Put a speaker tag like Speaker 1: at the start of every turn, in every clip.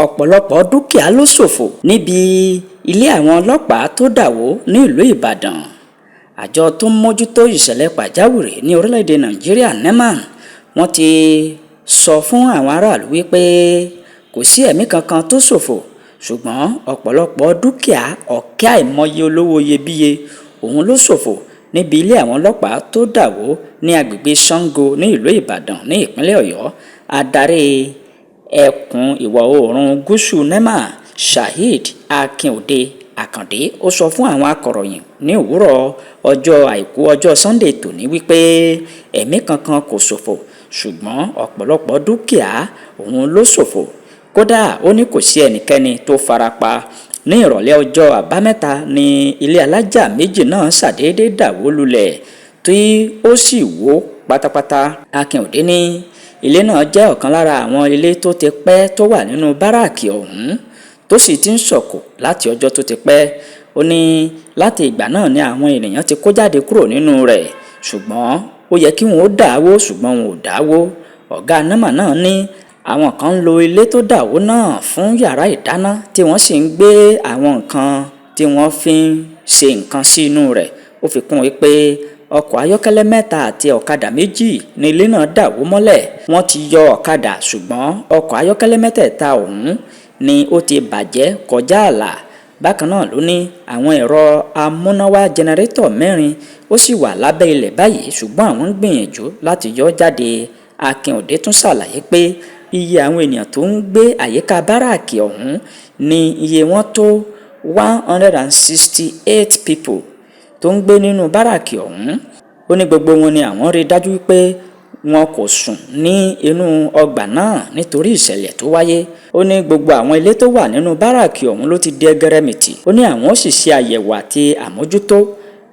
Speaker 1: Ọ̀pọ̀lọpọ̀ dúkìá ló ṣòfò níbi ilé àwọn ọlọ́pàá tó dà wó nílùú Ìbàdàn. Àjọ tó ń mójútó ìṣẹ̀lẹ̀ pàjáwìrì ní orílẹ̀-èdè Nàìjíríà, NEMA, wọ́n ti sọ fún àwọn aráàlú wípé kò sí ẹ̀mí kankan tó ṣòfò, ṣùgbọ́n ọ̀pọ̀lọpọ̀ dúkìá ọ̀kẹ́ àìmọye olówó iyebíye òun ló ṣòfò níbi ilé àwọn ọlọ́pàá tó dà wó ní agbègbè Sango ní ìlú Ìbàdàn ní ìpínlẹ̀ Ọ̀yọ́. Adarí ẹkùn ìwọ̀ oòrùn gúúsù NEMA, Saheed Akinode Akande, ó sọ fún àwọn akọ̀ròyìn ní òwúrọ̀ ọjọ́ Àìkú, ọjọ́ Sunday tòní, wípé ẹ̀mí kankan kò ṣòfò, ṣùgbọ́n ọ̀pọ̀lọpọ̀ dúkìá òun ló ṣòfò. Kódà, ó ní kò sí ẹnikẹ́ni tó farapa. Ní ìrọ̀lẹ́ ọjọ́ Àbámẹ́ta ní ilé alájà méjì náà ṣàdédé dà wó lulẹ̀ tí ó sì wó pátápátá. Akínòde ní ilé náà jẹ́ ọ̀kan lára àwọn ilé tó ti pẹ́ tó wà nínú báràkì ọ̀hún, tó sì ti ń ṣọ̀kò láti ọjọ́ tó ti pẹ́. Ó ní láti ìgbà náà ni àwọn ènìyàn ti kó jáde kúrò nínú rẹ̀, ṣùgbọ́n ó yẹ kí wọ́n ó dà wó, ṣùgbọ́n wọn ò dà wó. Ọ̀gá NEMA náà ní àwọn kan ń lo ilé tó dà wó náà fún yàrá ìdáná, tí wọ́n sì ń gbé àwọn nǹkan tí wọ́n fi ń ṣe nǹkan sínú rẹ̀. Ó fi kún un pé ọkọ̀ ayọ́kẹ́lẹ́ mẹ́ta àti ọ̀kadà méjì ní ilé náà dà wó mọ́lẹ̀. Wọ́n ti yọ ọ̀kadà, ṣùgbọ́n ọkọ̀ ayọ́kẹ́lẹ́ mẹ́tẹ̀ẹ̀ta ọ̀hún ni ó ti bàjẹ́ kọjá ààlà. Bákan náà ló ní àwọn ẹ̀rọ amúnáwá jẹnẹrétọ̀ mẹ́rin ó sì wà lábẹ́ ilẹ̀ báyìí, ṣùgbọ́n àwọn ń gbìyànjú láti yọ ọ́ jáde. Akínòde tún ṣàlàyé pé iye àwọn ènìyàn tó ń gbé àyíká báràkì ọ̀hún ní iye wọn tó 168 people tó ń gbé nínú báràkì ọ̀hún. Ó ní gbogbo wọn ni àwọn rí dájú wípé wọn kò sùn ní inú ọgbà náà nítorí ìṣẹ̀lẹ̀ tó wáyé. Ó ní gbogbo àwọn ilé tó wà nínú báràkì ọ̀hún ló ti di ẹgẹrẹmìtì. Ó ní àwọn ó sì ṣe àyẹ̀wò àti àmójútó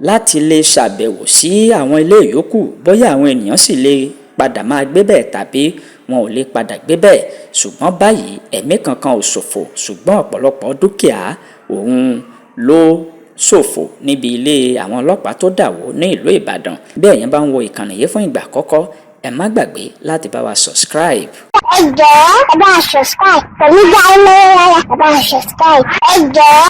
Speaker 1: láti lè ṣàbẹ̀wò sí àwọn ilé yòókù, bóyá àwọn ènìyàn sì lè padà máa gbé bẹ́ẹ̀ tàbí wọn ò lè padà gbé bẹ́ẹ̀. Ṣùgbọ́n báyìí, ẹ̀mí kankan ò ṣòfò, ṣùgbọ́n ọ̀pọ̀lọpọ̀ dúkìá òun ló ṣòfò níbi ilé àwọn ọlọ́pàá tó dà wó ní ìlú Ìbàdàn. Bí ẹ̀yin bá ń wo ìkànnì yìí fún ìgbà àkọ́kọ́, ẹ má gbàgbé láti bá wa subscribe.
Speaker 2: Ẹ jọ̀ọ́, ẹ bá a subscribe pẹ̀lú dá lọ́wọ́ rárá, ẹ bá a subscribe, ẹ jọ̀ọ́.